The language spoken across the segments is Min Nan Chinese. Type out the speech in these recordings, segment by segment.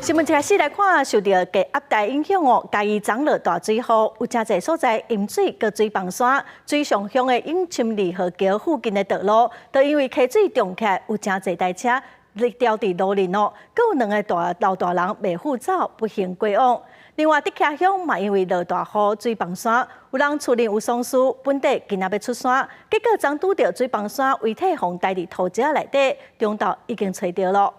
新聞一開始來看，受著低壓帶影響哦，嘉義昨落大水雨，有誠濟所在淹水佮水崩山，水上鄉的永深二號橋附近的道路，都因為溪水漲起來，有誠濟台車吊佇路裡哦，閣有兩个大老大人袂赴走，不幸過往。另外，竹徛鄉嘛因為落大雨，水崩山，有人厝裡有喪事，本底今仔欲出山，結果昨拄著水崩山，遺體予刣佇土石內底，中晝已經揣著囉。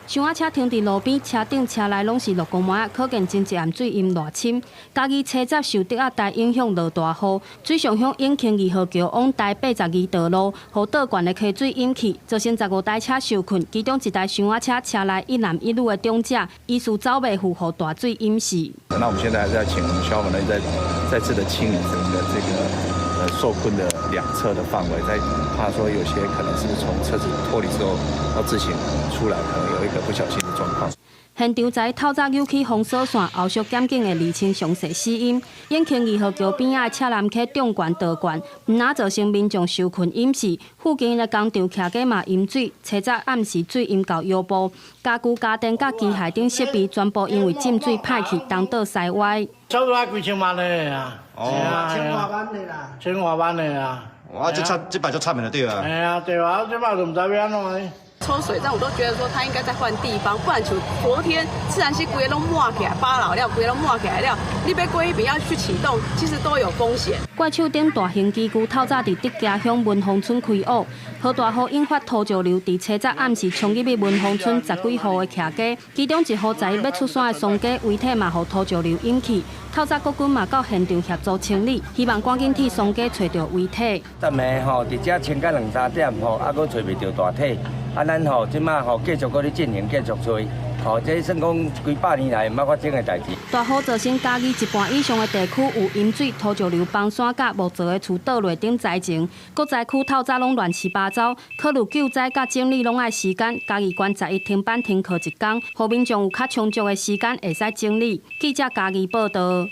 箱仔車停佇路邊，車頂車內攏是木工糜，可見前一暗水淹偌深。嘉義車站受低壓帶影響落大雨，水上鄉永興二號橋往台82道路，予倒灌的溪水淹去，造成15台車受困，其中一台箱仔車車內一男一女的長者，疑似走袂赴，予大水淹死。那我們現在還是要請我們消防人員再次的清理整個這個受困的兩側的範圍，在怕說有些可能是從車子脫離之後要自行出來，可能有一個不小心的狀況。現場在透早扭起封鎖線，後續檢警會釐清詳細死因。永興二號橋邊仔的赤南溪漲懸倒灌，毋但造成民眾受困淹死，附近的工廠徛家嘛淹水，車早暗時水淹到腰部，家具、家電佮機械等設備全部因為浸水歹去，東倒西歪。差不多幾千萬的啊，哦，千外萬的啦，千外萬的啦。哇，這慘，這擺就慘了對啊。哎呀，對啊，這擺就毋知欲按怎。抽水站我都覺得說他應該再換地方，不然就昨天自然是規個攏滿起來，八老了，規個攏滿起來了，你欲過彼邊要去啟動，其實都有風險。怪手頂大型機具透早佇竹徛鄉文峰村開挖，予大雨引發土石流，佇車早暗時衝入去文峰村十幾戶的徛家，其中一戶昨欲出山的喪家遺體嘛予土石流淹去。透早國軍嘛到現場協助清理，希望趕緊替喪家揣著遺體。昨暝吼，佇遮清到兩三點吼，猶閣揣袂著大體。啊，咱吼這馬吼繼續閣咧進行，繼續揣。吼，這算講幾百年來毋捌發生的代誌。大雨造成嘉義一半以上的地區有淹水、土石流、崩山佮木造的厝倒落等災情，各災區透早攏亂七八糟，考慮救災佮整理攏愛時間。嘉義縣11停班停課一工，予民眾有較充足的時間會使整理。記者嘉義報道。